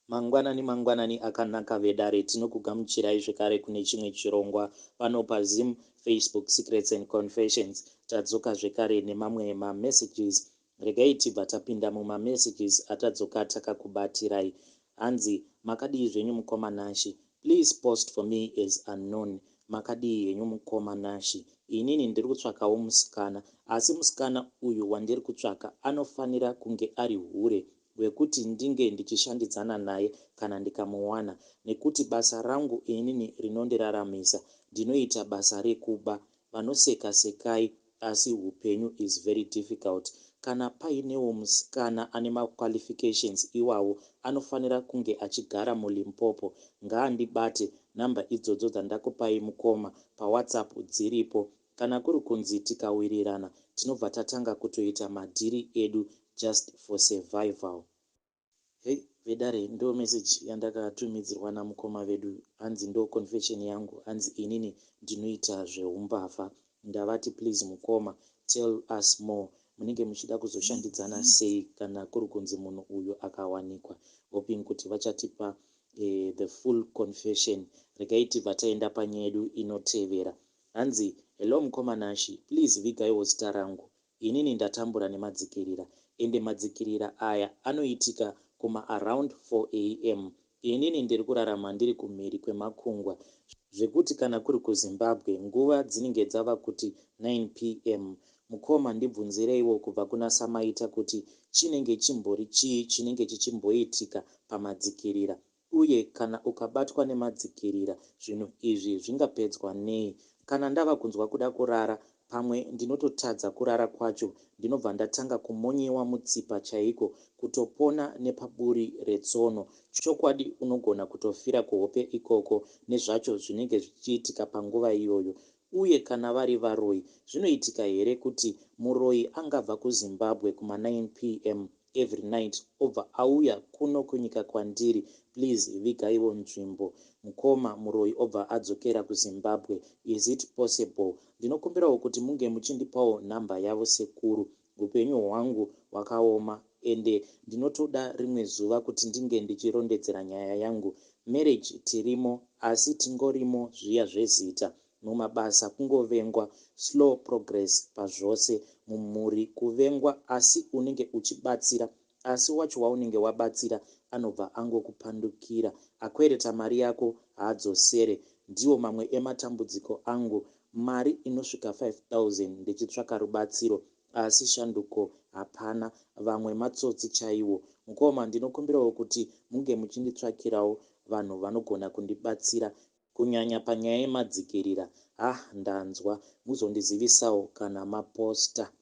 Mangwanani mangwanani akanaka vedare, tinokugamuchirai zvekare kune chimwe chirongwa pano paZim Facebook Secrets and Confessions. Tadzoka zvekare nemamwe mamessages. Regai tibva tapinda mumamessages atadzoka takakubatirai. Hanzi makadii zvenyu mukoma Nashy? Please post for me as unknown. Makadii henyu mukoma Nashy? Inini ndiri kutsvakawo musikana, asi musikana uyu wandiri kutsvaka anofanira kunge ari hure wekuti ndinge ndichishandidzana naye kana ndikamuwana, nekuti basa rangu inini rinondiraramisa ndinoita basa rekuba. Vanoseka sekai, asi hupenyu is very difficult. Kana painewo musikana ane maqualifications iwawo anofanira kunge achigara muLimpopo, ngaandibate. Number idzodzo dzandakupai mukoma paWhatsApp dziripo. Kana kuri kunzi tikawirirana tinobva tatanga kutoita madhiri edu just for survival. Hey vedare, ndo message yandakatumidzirwa namukoma vedu. Hanzi ndo confession yangu, hanzi inini ndinoita zveumbavha. Ndavati please mukoma, tell us more, munenge muchida kuzoshandidzana sei kana kuri kunzi munhu uyu akawanikwa, hoping kuti vachatipa the full confession. Regai tibva taenda panyaya yedu inotevera. Hanzi hello mukoma Nashy, please vigaiwo zita rangu. Inini ndatambura nemadzikirira, ende madzikirira aya anoitika kuma around 4 am. Inini ndiri kurarama ndiri kumhiri kwemakungwa, zvekuti kana kuri kuZimbabwe nguva dzinenge dzava kuti 9 pm. Mukoma, ndibvunzireiwo kubva kuna Samaita kuti chinenge chimbori chii chinenge chichimboitika pamadzikirira, uye kana ukabatwa nemadzikirira zvinhu izvi zvingapedzwa nei? Kana ndava kunzwa kuda kurara, pamwe ndinototadza kurara kwacho, ndinobva ndatanga kumonyewa mutsipa chaiko, kutopona nepaburi retsono. Chokwadi unogona kutofira kuhope ikoko nezvacho zvinenge zvichiitika panguva iyoyo. Uye kana vari varoyi, zvinoitika here kuti muroyi angabva kuZimbabwe kuma9 pm every night obva auya kuno kunyika kwandiri? Please vigaiwo nzvimbo mukoma. Muroyi obva adzokera kuZimbabwe, is it possible? Ndinokumbirawo kuti munge muchindipawo nhamba yavo sekuru. Upenyu hwangu hwakaoma, ende ndinotoda rimwe zuva kuti ndinge ndichirondedzera nyaya yangu. Marriage tirimo, asi tingorimo zviya zvezita. Mumabasa kungovengwa, slow progress pazvose. Mumhuri kuvengwa, asi unenge uchibatsira, asi wacho waunenge wabatsira anobva angokupandukira, akwereta mari yako haadzosere. Ndiwo mamwe ematambudziko angu. Mari inosvika 5000 ndichitsvaka rubatsiro, asi shanduko hapana. Vamwe matsotsi chaiwo. Mukoma, ndinokumbirawo kuti munge muchinditsvakirawo vanhu vanogona kundibatsira, kunyanya panyaya yemadzikirira. Ha, ndanzwa. Muzondizivisawo kana maposta.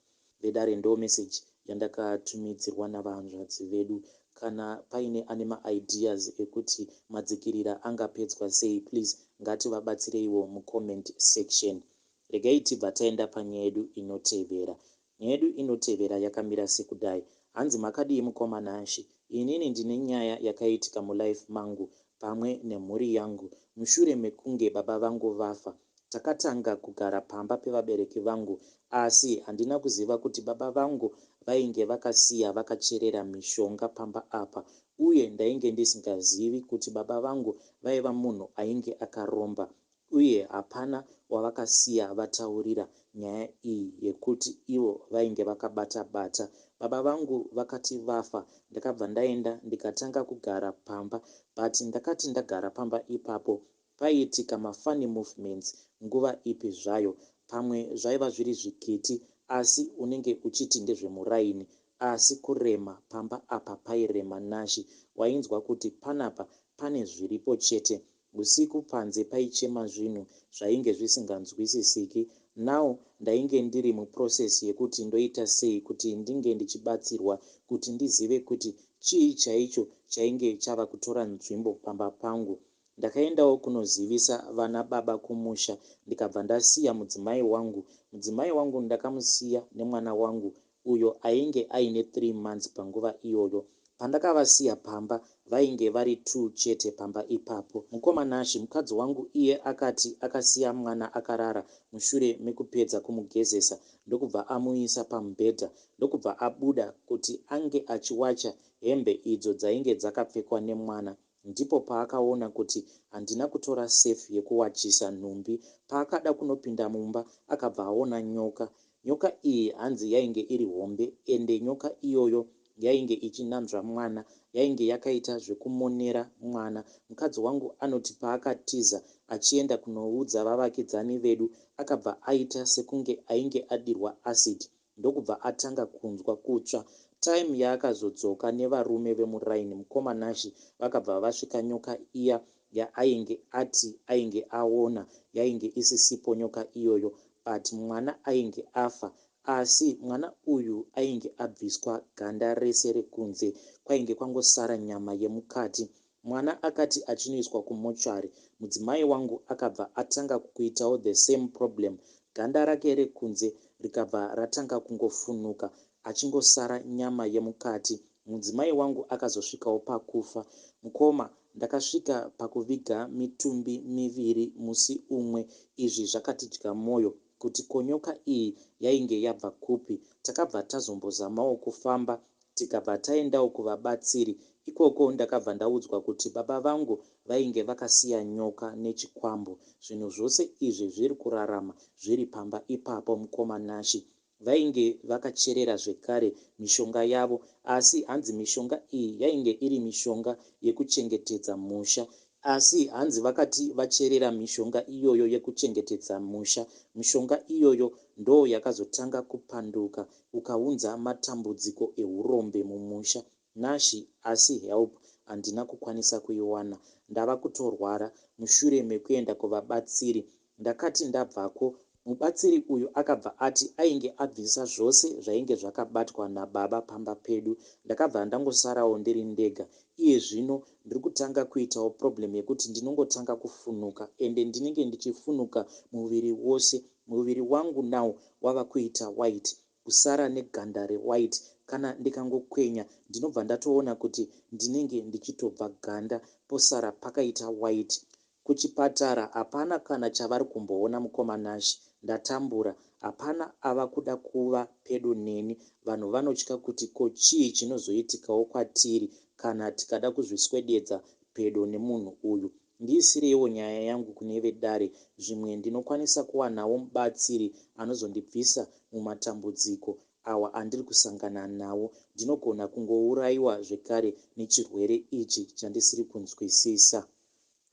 Vedare, ndo meseji yandakatumidzirwa navanzvadzi vedu. Kana paine ane maideas ekuti madzikirira angapedzwa sei, please ngativabatsireiwo mucomment section. Regai tibva taenda panyaya yedu inotevera. Nyaya yedu inotevera yakamira sekudai. Hanzi makadii mukoma Nashy? Inini ndine nyaya yakaitika mulife mangu pamwe nemhuri yangu. Mushure mekunge baba vangu vafa, takatanga kugara pamba pevabereki vangu, asi handina kuziva kuti baba vangu vainge vakasiya vakacherera mishonga pamba apa, uye ndainge ndisingazivi kuti baba vangu vaiva munhu ainge akaromba, uye hapana wavakasiya vataurira nyaya iyi yekuti ivo vainge vakabata bata. Baba vangu vakati vafa, ndakabva ndaenda ndikatanga kugara pamba, but ndakati ndagara pamba ipapo paiitika mafunny movements nguva ipi zvayo. Pamwe zvaiva zviri zvikiti, asi unenge uchiti ndezvemuraini, asi kurema pamba apa pairema Nashy. Wainzwa kuti panapa pane zviripo chete. Usiku panze paichema zvinhu zvainge zvisinganzwisisiki. Now ndainge ndiri muprocess yekuti ndoita sei kuti ndinge ndichibatsirwa kuti ndizive kuti chii chaicho chainge chava kutora nzvimbo pamba pangu. Ndakaendawo kunozivisa vana baba kumusha, ndikabva ndasiya mudzimai wangu. Mudzimai wangu ndakamusiya nemwana wangu uyo ainge aine 3 months panguva iyoyo. Pandakavasiya pamba vainge vari two chete pamba ipapo. Mukoma Nashy, mukadzi wangu iye akati akasiya mwana akarara mushure mekupedza kumugezesa ndokubva amuisa pamubhedha ndokubva abuda kuti ange achiwacha hembe idzo dzainge dzakapfekwa nemwana. Ndipo paakaona kuti handina kutora surf yekuwachisa nhumbi. Paakada kunopinda mumba akabva aona nyoka. Nyoka iyi hanzi yainge iri hombe ende nyoka iyoyo yainge ichinanzva mwana. Yainge yakaita zvekumonera mwana. Mukadzi wangu anoti paakatiza achienda kunoudza vavakidzani vedu akabva aita sekunge ainge adirwa acid ndokubva atanga kunzwa kutsva. Time yaakazodzoka nevarume vemuraini mukoma Nashy vakabva vasvika nyoka iya yaainge ati ainge aona yainge isisipo nyoka iyoyo but mwana ainge afa asi mwana uyu ainge abviswa ganda rese rekunze kwainge kwangosara nyama yemukati. Mwana akati achinoiswa kumochari mudzimai wangu akabva atanga kuitawo the same problem ganda rake rekunze rikabva ratanga kungofunuka achingosara nyama yemukati mudzimai wangu akazosvikawo pakufa. Mukoma ndakasvika pakuviga mitumbi miviri musi umwe izvi zvakatidya moyo kuti ko nyoka iyi yainge yabva kupi. Takabva tazombozamawo kufamba tikabva taendawo kuvabatsiri ikoko ndakabva ndaudzwa kuti baba vangu vainge vakasiya nyoka nechikwambo. Zvinhu zvose izvi zviri kurarama zviri pamba ipapo mukoma Nashy. Vainge vakacherera zvekare mishonga yavo asi hanzi mishonga iyi yainge iri mishonga yekuchengetedza musha. Asi hanzi vakati vacherera mishonga iyoyo yekuchengetedza musha, mishonga iyoyo ndoyakazotanga kupanduka ukaunza matambudziko ehurombe mumusha. Nashy asi help handina kukwanisa kuiwana ndava kutorwara mushure mekuenda kuvabatsiri. Ndakati ndabvako mubatsiri uyu akabva ati ainge abvisa zvose zvainge zvakabatwa nababa pamba pedu. Ndakabva ndangosarawo ndiri ndega. Iye zvino ndiri kutanga kuitawo problem yekuti ndinongotanga kufunuka ende ndinenge ndichifunuka muviri wose. Muviri wangu now wava kuita white kusara neganda rewhite. Kana ndikangokwenya ndinobva ndatoona kuti ndinenge ndichitobva ganda posara pakaita white. Kuchipatara hapana kana chavari kumboona mukoma Nashy. Ndatambura. Hapana ava kuda kuva pedo neni. Vanhu vanotya kuti ko chii chinozoitikawo kwatiri kana tikada kuzviswededza pedo nemunhu uyu. Ndiisireiwo nyaya yangu kune vedare zvimwe ndinokwanisa kuwanawo mubatsiri anozondibvisa mumatambudziko awa andiri kusangana nawo. Ndinogona kungouraiwa zvekare nechirwere ichi chandisiri kunzwisisa.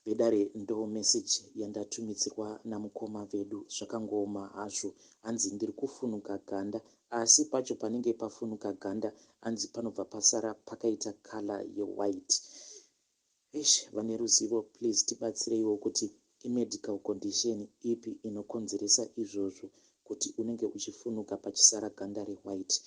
Vedare ndo message yandatumidzirwa namukoma vedu zvakangooma hazvo hanzi ndiri kufunuka ganda asi pacho panenge pafunuka ganda hanzi panobva pasara pakaita colour yewhite. Eish vane ruzivo please tibatsireiwo kuti imedical condition ipi inokonzeresa izvozvo kuti unenge uchifunuka pachisara ganda rewhite.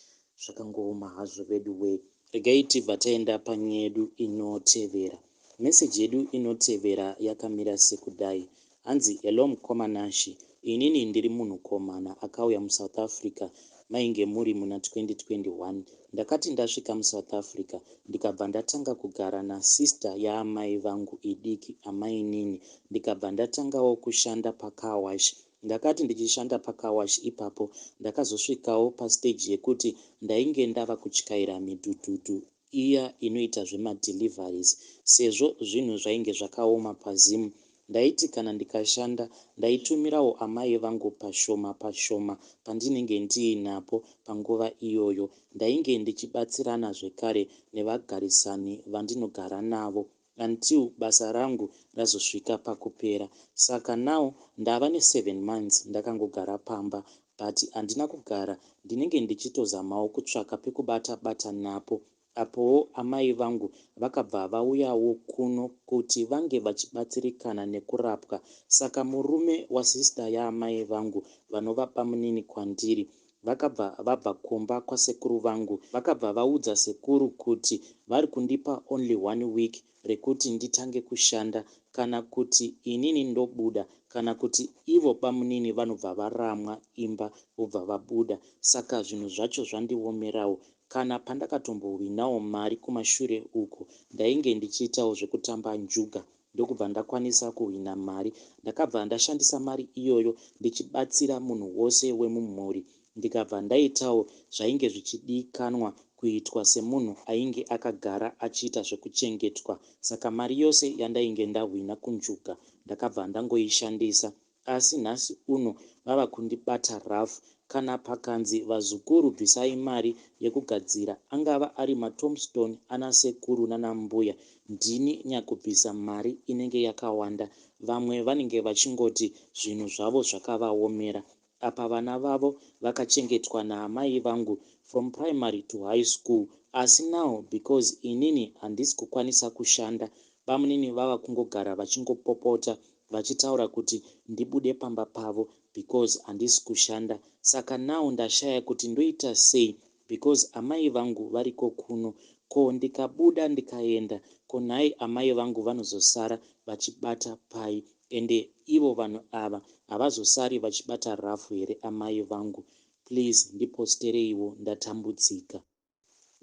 Zvakangooma hazvo veduwee. Regai tibva taenda panyaya yedu inotevera. Message yedu inotevera yakamira sekudai. Hanzi hello mukoma Nashy. Inini ndiri munhukomana akauya muSouth Africa mainge muri muna 2021. Ndakati ndasvika muSouth Africa ndikabva ndatanga kugara nasister yaamai vangu idiki amainini ndikabva ndatangawo kushanda pacar wash. Ndakati ndichishanda pacar wash ipapo ndakazosvikawo pastage yekuti ndainge ndava kutyaira midhudhudhu iya inoita zvemadeliveries sezvo zvinhu zvainge zvakaoma paZim. Ndaiti kana ndikashanda ndaitumirawo amai vangu pashoma pashoma pandinenge ndiinapo panguva iyoyo. Ndainge ndichibatsirana zvekare nevagarisani vandinogara navo until basa rangu razosvika pakupera. Saka now ndava neseven months ndakangogara pamba but handina kugara ndinenge ndichitozamawo kutsvaka pekubata bata napo. Apowo amai vangu vakabva vauyawo kuno kuti vange vachibatsirikana nekurapwa saka murume wasister yaamai vangu vanova bamunini kwandiri vakabva vabva kumba kwasekuru vangu vakabva vaudza sekuru kuti vari kundipa only one week rekuti nditange kushanda kana kuti inini ndobuda kana kuti ivo bamunini vanobva varamwa imba vobva vabuda saka zvinhu zvacho zvandiomerawo. Kana pandakatombohwinawo mari kumashure uko ndainge ndichiitawo zvekutamba njuga ndokubva ndakwanisa kuhwina mari. Ndakabva ndashandisa mari iyoyo ndichibatsira munhu wose wemumhuri ndikabva ndaitawo zvainge zvichidikanwa kuitwa semunhu ainge akagara achiita zvekuchengetwa. Saka mari yose yandainge ndahwina kunjuga ndakabva ndangoishandisa. Asi nhasi uno vava kundibata rough. Kana pakanzi vazukuru bvisai mari yekugadzira angava ari matombstone ana sekuru nana mbuya ndini nyakubvisa mari inenge yakawanda. Vamwe vanenge vachingoti zvinhu zvavo zvakavaomera. Apa vana vavo vakachengetwa naamai vangu from primary to high school asi now because inini handisi kukwanisa kushanda bamunini vava kungogara vachingopopota vachitaura kuti ndibude pamba pavo because handisi kushanda. Saka now ndashaya kuti ndoita sei because amai vangu variko kuno. Ko ndikabuda ndikaenda ko nhai amai vangu vanozosara vachibata pai ende ivo vanhu ava havazosari vachibata rough here amai vangu. Please ndipostereiwo ndatambudzika.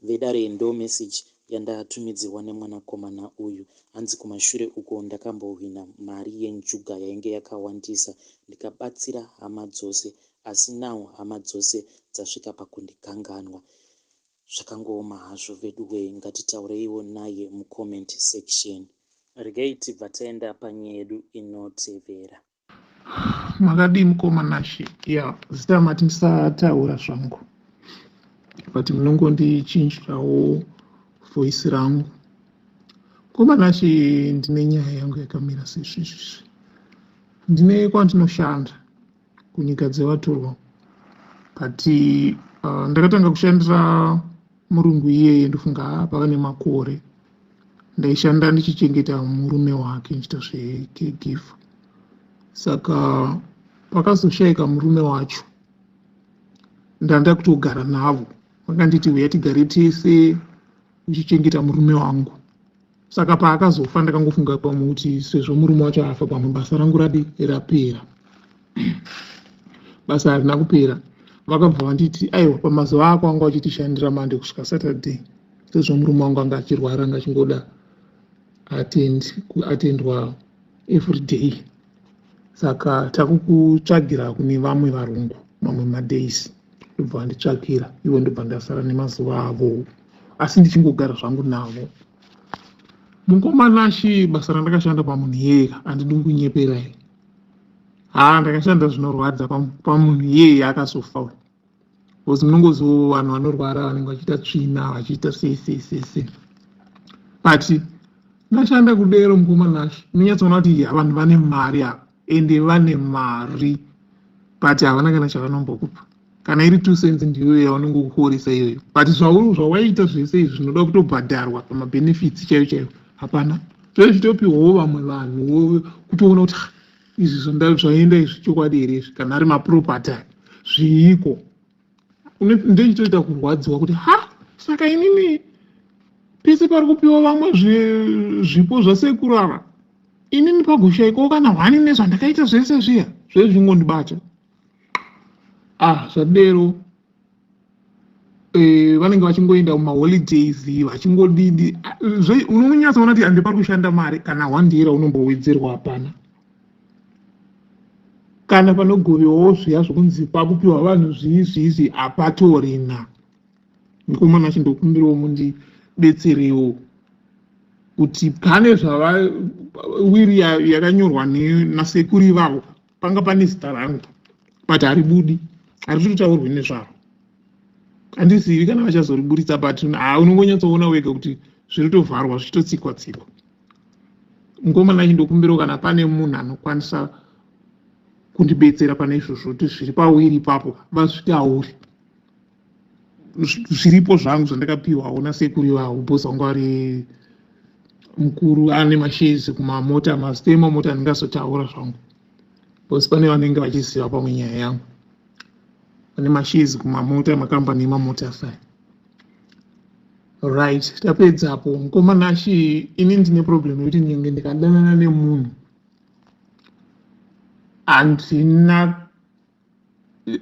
Vedare ndo message yandatumidzirwa nemwanakomana uyu. Hanzi kumashure uko ndakambohwina mari yenjuga yainge yakawandisa ndikabatsira hama dzose asi now hama dzose dzasvika pakundikanganwa. Zvakangooma hazvo veduwee ngatitaureiwo naye mucomment section. Regai tibva taenda panyaya yedu inotevera. Makadii mukoma Nashe? Ya, zita mati ndisataura zvangu but munongondichinjirawo voice rangu. Mukoma Nashe, ndine nyaya yangu yakamira sezvizvizvi. Ndine kwandinoshanda kunyika dzevatorwa but ndakatanga kushandira murungu iyeye ndofunga pava nemakore. Ndaishanda ndichichengeta murume wake ndichiita zvecaregiver, saka pakazoshayika murume wacho ndanda kutogara navo. Vakanditi uya tigare tese uchichengeta murume wangu. Saka paakazofa ndakangofunga pamwe kuti sezvo murume wacho afa pamwe basa rangu radi rapera. Basa harina kupera. Vakabva vanditi aiwa, pamazuva ako anga uchitishandira Monday kusvika Saturday, sezvo murume wangu anga achirwara, anga achingoda kuatendwa everyday, saka takukutsvagira kune vamwe varungu mamwe madays. Ndobva vanditsvakira ivo, ndobva ndasara nemazuva avo, asi ndichingogara zvangu navo. Mukoma Nashe, basa randakashanda pamunhu iyeye, handidi kunyeperai, haa, ndakashanda zvinorwadza pamunhu iyeye akazofa uyu, because munongozivo vanhu vanorwara vanenge vachiita tsvina, vachiita sei sei sei sei. But ndashanda kudero, mukoma Nashe, unonyatsoona kuti vanhu vane mari ava, ende vane mari but havana kana chavanombokupa. Kana iri 2 cents ndiyo yavanongokuoresa iyoyo, but zvawaita zvese izvi zvinoda kutobhadharwa pamabenefits chaiyo chaiyo hapana. Zvezvitopiwawo vamwe vanhu, kutoona kuti izvi zvaenda izvi chokwadi here izvi? Kana ari maproperty zviiko, ndechitoita kurwadziwa kuti ha, saka inini pese pari kupiwa vamwe zvipo zvasekuru ava, inini pagoshayikawo kana hwani nezvandakaita zvese zviya zvezvingondibata. Ah, zvadero vanenge vachingoenda mumaholidays vachingodidi. Unonyatsoona kuti hande pari kushanda mari kana 1 year unombowedzerwa hapana. Kana panogovewawo zviya zvokunzi pakupiwa vanhu zvii zviizvi hapatorina. Mukomana, chindokumbirawo mundibetserewo kuti pane zvava will yakanyorwa nasekuru ivavo, panga pane zita rangu but haribudi, haritotaurwi nezvaro. Handizivi kana vachazoriburitsa, but ha, unongonyatsoona wega kuti zviri tovharwa zvichitotsikwa tsikwa. Mukomana, chindokumbirawo kana pane munhu anokwanisa kundibetsera pane izvozvo, kuti zviri pawill ipapo vazvitaure, zviripo zvangu zvandakapiwawo nasekuru ivavo, because vanga vari mukuru ane mashares kumamota, mazita emamota handingazotaura zvangu because pane vanenge vachiziva pamwe nyaya yangu. Ane mashares kumamota, makambani emamota sai. Right, tapedzapo. Mukoma Nashe, ini ndine problem yekuti nyange ndikadanana nemunhu handina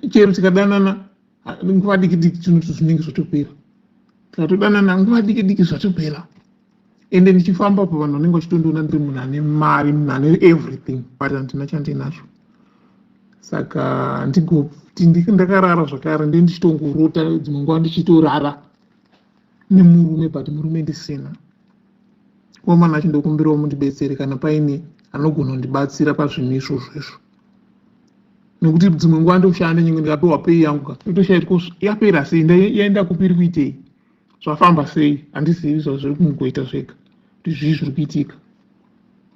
chero tikadanana nguva diki diki, tinoti zvinenge zvotopera. Tikatodanana nguva diki diki, zvatopera. Ende ndichifamba pa, vanhu vanenge vachitondiona ndiri munhu ane mari, munhu ane everything, but handina chandinacho. Saka ndigoti ndakarara zvakare, nde ndichitongorota dzimwe nguva ndichitorara nemurume, but murume ndisina. Komana, achindokumbirawo mundibetsere kana paine anogona kundibatsira pazvinhu izvozvo izvo, nekuti dzimwe nguva ndoshanda, nyangwe ndikapiwa pay yangu ka, ndotoshaya kuti ko yapera sei, yaenda kupi, iri kuitei, zvafamba sei. Handizivi zvazviri kungoita zvega, kuti zvii zviri kuitika.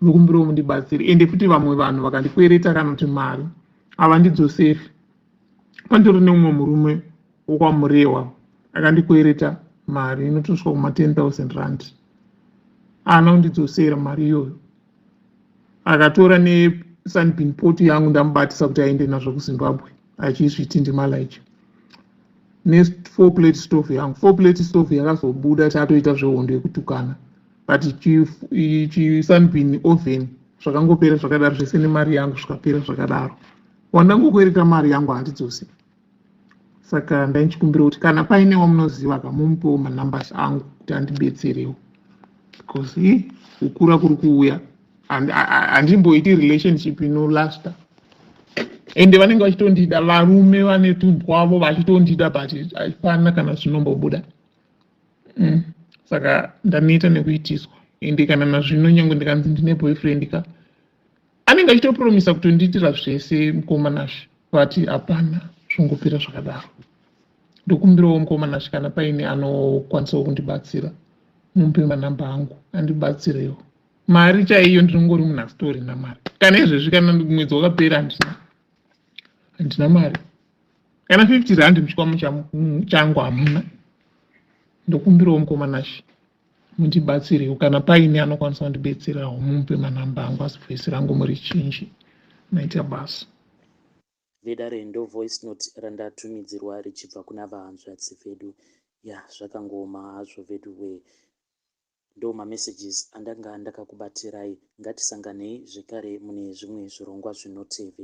Ndokumbirawo mundibatsire. Ende futi vamwe vanhu vakandikwereta kana kuti mari, havandidzoseri. Pandori neumwe murume wokwaMurewa akandikwereta mari inotosvika kuma 10 000 rand. Haana kundidzosera mari iyoyo. Akatora neSunbeam pot yangu, ndamubatisa kuti aende nazvo kuZimbabwe, achizviti ndimalaicha, ne4 plate stove yangu. 4 plate stove yakazobuda tatoita zvehondo yekutukana, but chiSunbeam oven zvakangopera zvakadaro zvese, nemari yangu zvikapera zvakadaro. Wandangokwereta mari yangu handidzosi. Saka ndaichikumbira kuti kana paine wamunoziva kamumupewo manumbers angu kuti andibetserewo, because i kukura kuri kuuya, handimboiti relationship inolasta. Ende vanenge vachitondida, varume vane tumbwavo vachitondida, but hapana kana zvinombobuda. Saka ndanoita nekuitiswa. Ende kana nazvino, nyange ndikanzi ndine boyfriend ka, anenge achitopromisa kutondiitira zvese, mukomanashe, but hapana, zvongopera zvakadaro. Ndokumbirawo mukomanashe, kana paine anokwanisawo kundibatsira, mumupe manamba angu andibatsirewo. Mari chaiyo ndinongori munhu asitorina mari. Kana izvezvi, kana mwedzi wakapera, handina mari kana 50 rand muchikwama changu hamuna. Ndokumbirawo mukomanashe mundibatsirewo. Kana paine anokwanisa kundibetserawo, mumupe manamba angu, asi voice rangu muri chinji. Maita basa. Vedare, ndo voice note randatumidzirwa richibva kuna vahanzvadzi vedu. Ya, zvakangooma hazvo vedu we. Ndo mamessages andanga ndakakubatirai. Ngatisanganei zvekare mune zvimwe zvirongwa zvinotevera.